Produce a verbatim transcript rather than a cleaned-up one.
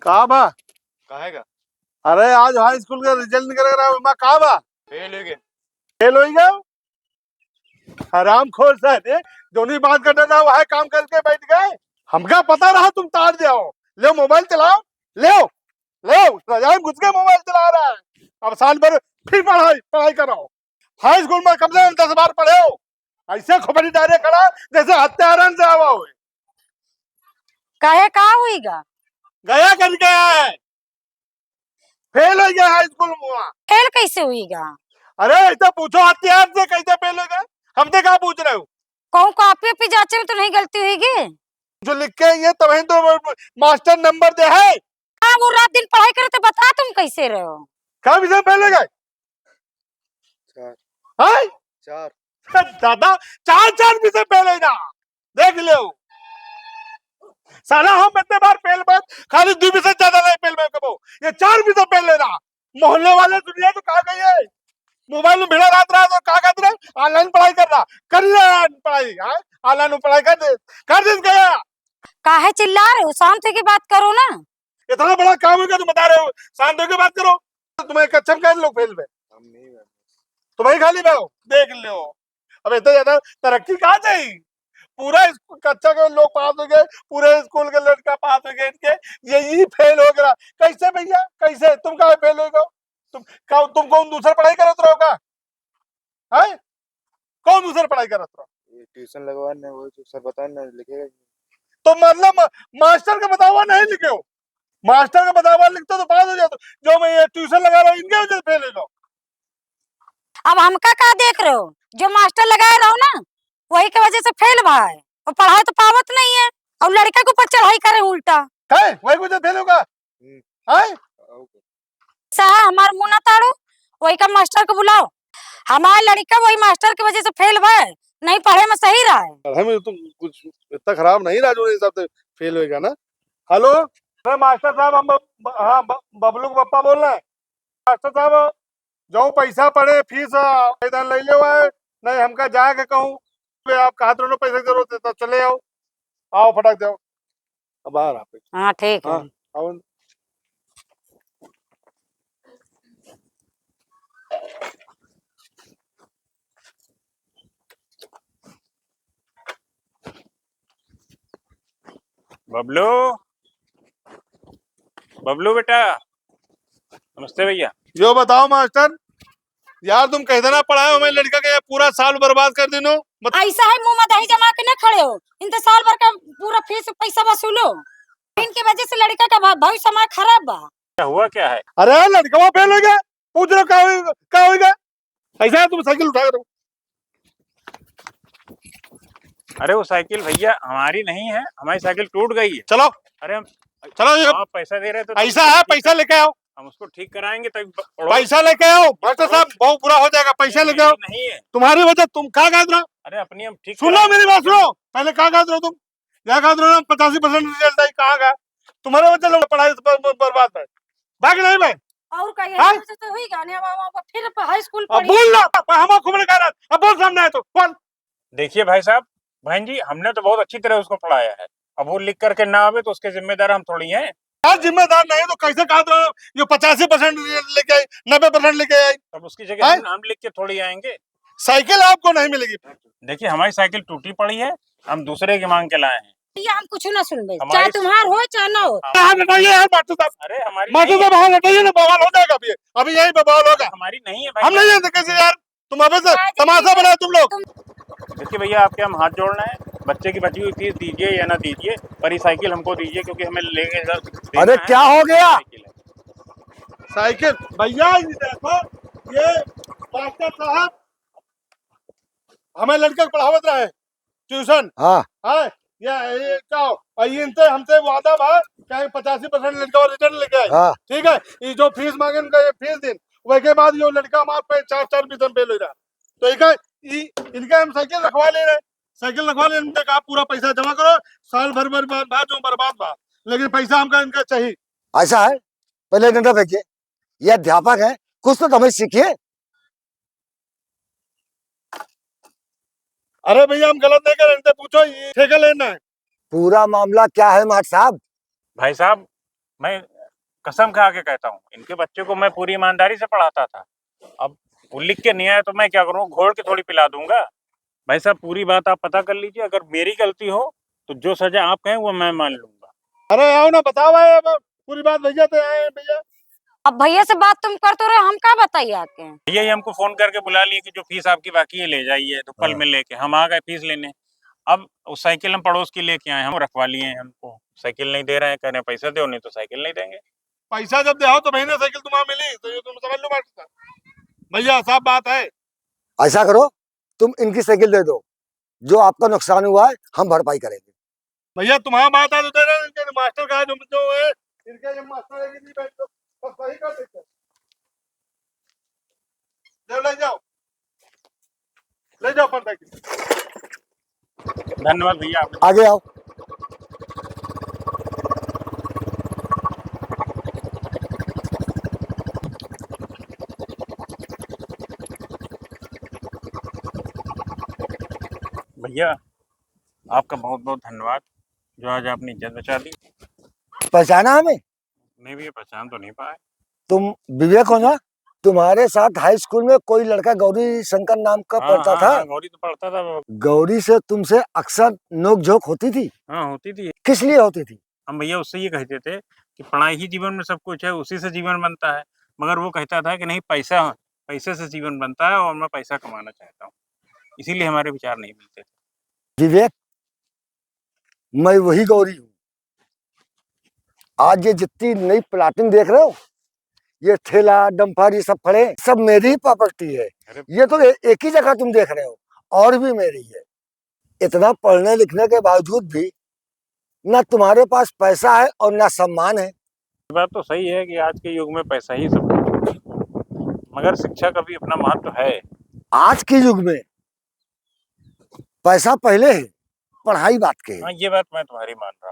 का बा? काहे का? अरे, आज हाई स्कूल का रिजल्ट निकल रहा है, ओमा का बा? फेल हो गए। फेल हो गए? हरामखोर सारे, जौनी बात करना था, वह काम करके बैठ गए। हमका पता रहा तुम तार दे आओ। ले मोबाइल चलाओ, ले, ले, रजाई में घुस के मोबाइल चला रहा है। अब साल भर फिर पढ़ाई, पढ़ाई कराओ। हाई स्कूल में कम से कम दस बार पढ़े हो, ऐसे खोपड़ी डारे खड़ा जैसे हत्यारन से आवा हुए। काहे, का हुई गा? गया करके आया है, फेल हो गया हाई स्कूल में। फेल कैसे हुई गा? अरे ऐसे पूछो हत्यार से, कैसे फेल हो गया? हमसे का पूछ रहे हो? कहूँ कॉपी पे जांचे में तो नहीं गलती हुई गी? जो लिख के ये तभी तो मास्टर नंबर दे है। हाँ, वो रात दिन पढ़ाई करे तो बता तुम कैसे रहो? का विषय में फेल हो गए? चार। हैं? चार। दादा, चार, चार विषय फेल है ना, देख ले। साला हम इतने बार फेल बा, खाली दो विषय ज्यादा नहीं फेल बा कबो, ये चार विषय फेल है ना। मोहल्ले वाले दुनिया तो कहाँ गई है? मोबाइल में भिड़ा रहत रहा तो का कहत रहे? ऑनलाइन पढ़ाई कर रहा, कर ले ऑनलाइन पढ़ाई, हाँ? ऑनलाइन पढ़ाई कर दे, कर दे गया। काहे चिल्ला रहे हो? शांत होके बात करो ना। इतना बड़ा काम होगा तुम बता रहे हो, शांत होके बात करो। तुम्हें कक्षा में कैसे लोग फेल हुए? हम नहीं हुए। तुम्हें खाली भाव देख लो। अब इतना ज्यादा तरक्की कहाँ जाई? पूरा स्कूल कक्षा के लोग पास हो गए, पूरे स्कूल के लड़का पास हो गए, इनके यही फेल हो गया। कैसे भैया, कैसे? तुम काहे फेल हो गए? तुम का, तुम कौन दूसरा पढ़ाई करत रहो का? हैं? कौन दूसरा पढ़ाई करत रहो? ये ट्यूशन लगवा ने, वो जो सर बताए ना, लिखेगा ही नहीं। तो मतलब मा-, मास्टर का बतावा नहीं लिखे हो? मास्टर का बतावा लिखते तो पास हो जाते। जो मैं ये ट्यूशन लगा रहा हूँ, इनके वजह से फेल हो जाओ। अब हमका का देख रहे हो? जो मास्टर लगाए रहो ना, वही के वजह से फेल भा है। और पढ़ाई तो पावत नहीं है, और लड़का के ऊपर चढ़ाई करे उल्टा। काहे? वही वजह फेल होगा। हम्म। हैं? हाँ, ओके। सा है, हमार मुंह ना ताड़ो, वही का मास्टर को बुलाओ। हमार लड़का वही मास्टर की वजह से फेल भा है, नहीं पढ़े में सही रहा है। पढ़े में तो कुछ इतना खराब नहीं रहा जो हिसाब से फेल होएगा ना। हेलो, अरे मास्टर साहब, हम ब-, ब-, हाँ, ब-, बबलू के पप्पा बोल रहे हैं। मास्टर साहब, जो पैसा पड़े फीस, आ, इधर ले ले हुआ है, नहीं हमका जाके कहूँ, बे आप कहा दोनों पैसे की जरूरत है तो चले आओ, आओ फटाक जाओ। अब आ रहा पैसा। हाँ, ठीक है। हाँ, आओ। बबलू, बबलू बेटा, नमस्ते भैया। यो बताओ मास्टर, यार तुम कैसे ना पढ़ाए हो हमारे लड़का के, यार पूरा साल बर्बाद कर दिनो। मत- ऐसा है, मुंह में दही जमा के ना खड़े हो, इन तो साल भर का पूरा फीस पैसा वसूलो, इनके वजह से लड़का का भ-, भविष्य हमारा खराब बा। क्या हुआ, क्या है? अरे लड़का फेल हो गया, पूछ रहे हो क्या हो, क्या हो गया? ऐसा है, तुम साइकिल उठा करो। अरे वो साइकिल भैया हमारी नहीं है, हमारी साइकिल टूट गई है। चलो। अरे हम चलो, ये आप पैसा दे रहे थे तो ऐसा है, पैसा लेके आओ। हम उसको ठीक कराएंगे, तभी ब-, पढ़ो। पैसा लेके आओ। मास्टर साहब, बहुत बुरा हो जाएगा, पैसा लेके आओ। नहीं है। तुम्हारी वजह, तुम कहाँ गए रहो? अरे अपनी हम ठीक सुनो कराएंगे। मेरी बात सुनो, पहले कहाँ गए रहो तुम? यहाँ गए रहो, पचासी परसेंट रिजल्ट आई, कहाँ गए? तुम्हारे वजह से पढ़ाई बर-, बर-, बर्बाद है। बा कि नहीं बा? और का यही हाँ? वजह से हुई गाने, अब, अब फिर हाई स्कूल अब पढ़ी। बोल ना, अब हम खूब लगा रहा, अब बोल सामने आए तो, बोल। देखिए भाई साहब, बहन जी, हमने तो बहुत अच्छी तरह उसको पढ़ाया है, अब वो लिख करके ना आवे तो उसके जिम्मेदार हम थोड़ी हैं। यार जिम्मेदार नहीं तो कैसे कहा तो ये पचासी परसेंट लेके आई, नब्बे परसेंट लेके आई? तब उसकी जगह हैं? हम नाम लिख के थोड़ी आएंगे। साइकिल आपको नहीं मिलेगी। देखिए हमारी साइकिल टूटी पड़ी है, हम दूसरे की मांग के लाए हैं। ये हम कुछ ना सुनबे, हमारी चाहे तुम्हार हो चाहे ना हो। हाँ। हाँ, हटाइए यार मास्टर साहब। अरे हमारी मास्टर नहीं साहब, है। हाँ, हटाइए ना, बवाल हो जाएगा अभी, अभी यही बवाल होगा। हमारी नहीं है भाई। हम नहीं जानते कैसे यार, तुम अबे से राज तमाशा जी, बनाए तुम लोग। तुम देखिए भैया, आपके हम हाथ जोड़ रहे हैं, बच्चे की बची हुई फीस दीजिए या ना दीजिए, पर ये साइकिल हमको दीजिए क्योंकि हमें लेके जा-, देना अरे है। क्या हो गया? साइकिल है। साइकिल, भैया ये देखो, ये मास्टर साहब हमें लड़का के पढ़ावत रहे ट्यूशन। हाँ। हाँ, ये, ये क्या हो? और ये इनसे हमसे वादा बा कि पचासी परसेंट लड़का रिटर्न लेके आई। हाँ। ठीक है, ये जो फीस मांगे उनका ये फीस दिन, वही के बाद ये लड़का हमारे पे चार, चार फीस में फेल हो रहा। तो इनका, ई, इनका हम साइकिल रखवा ले रहे, साइकिल रखवा ले, इनका कहा पूरा पैसा जमा करो, साल भर बर्बाद बा, जो बर्बाद बा, लेकिन पैसा हमका इनका चाहिए। ऐसा है, पहले डंडा फेंकिए, ये अध्यापक है, कुछ तो तमीज सीखिए। अरे भैया, हम गलत नहीं कर रहे, इनसे पूछो, ये ठेका लेना है। पूरा मामला क्या है मास्टर साहब? भाई साहब, मैं कसम खा के कहता हूँ, इनके बच्चे को मैं पूरी ईमानदारी से पढ़ाता था। अब वो लिख के नहीं आया तो मैं क्या करूँ, घोल के थोड़ी पिला दूंगा। भाई साहब, पूरी बात आप पता कर लीजिए, अगर मेरी गलती हो तो जो सजा आप कहें वो मैं मान लूंगा। अरे आओ ना, बताओ भाई, अब पूरी बात भैया तो आए हैं भैया। अब भैया से बात तुम कर तो रहे हो, हम का बताइए आके? भैया, ये हमको फोन करके बुला लिए कि जो फीस आपकी बाकी है ले जाइए, तो कल हाँ। में लेके हम आ गए फीस लेने। अब वो साइकिल हम पड़ोस की लेके आए, हम रखवा लिए हैं, हमको साइकिल नहीं दे रहे हैं, कह रहे हैं पैसा दो, नहीं तो साइकिल नहीं देंगे। पैसा जब दे हो तो महीने साइकिल तुम्हारा मिली, तो ये तुम समझ लो बात। भैया, साफ बात है। ऐसा करो, तुम इनकी साइकिल दे दो, जो आपका नुकसान हुआ है, हम भरपाई करेंगे। भैया, तुम्हारा बात है तो दे रहे हैं, इनके मास्टर का जो, जो है, इनके जो मास्टर है कि नहीं बैठ, तो बस वही कर देते हैं। ले, ले जाओ, ले जाओ अपन साइकिल। धन्यवाद भैया, आप आगे आओ। भैया, आपका बहुत बहुत धन्यवाद, जो आज आपने इज्जत बचा दी। पहचाना हमें? नहीं भैया, पहचान तो नहीं पाए। तुम विवेक हो ना? तुम्हारे साथ हाई स्कूल में कोई लड़का गौरी शंकर नाम का हाँ, पढ़ता हाँ, था? हाँ, गौरी तो पढ़ता था वो। गौरी से तुमसे अक्सर नोक झोंक होती थी? हाँ, होती थी। किस लिए होती थी? हम भैया उससे ये कहते थे कि पढ़ाई ही जीवन में सब कुछ है, उसी से जीवन बनता है। मगर वो कहता था कि नहीं, पैसा, पैसे से जीवन बनता है और मैं पैसा कमाना चाहता हूँ, इसीलिए हमारे विचार नहीं मिलते थे। विवेक, मैं वही गौरी हूँ। आज ये जितनी नई प्लाटिंग देख रहे हो, ये ठेला, डंपर, ये सब खड़े हैं, सब मेरी ही प्रॉपर्टी है। अरे! ये तो ए-, एक ही जगह तुम देख रहे हो, और भी मेरी है। इतना पढ़ने लिखने के बावजूद भी ना तुम्हारे पास पैसा है और ना सम्मान है। बात तो सही है कि आज के युग में पैसा ही सब कुछ है, मगर शिक्षा का भी अपना महत्व है। आज के युग में पैसा पहले है, पढ़ाई बात के है। हाँ, ये बात मैं तुम्हारी मान रहा हूँ।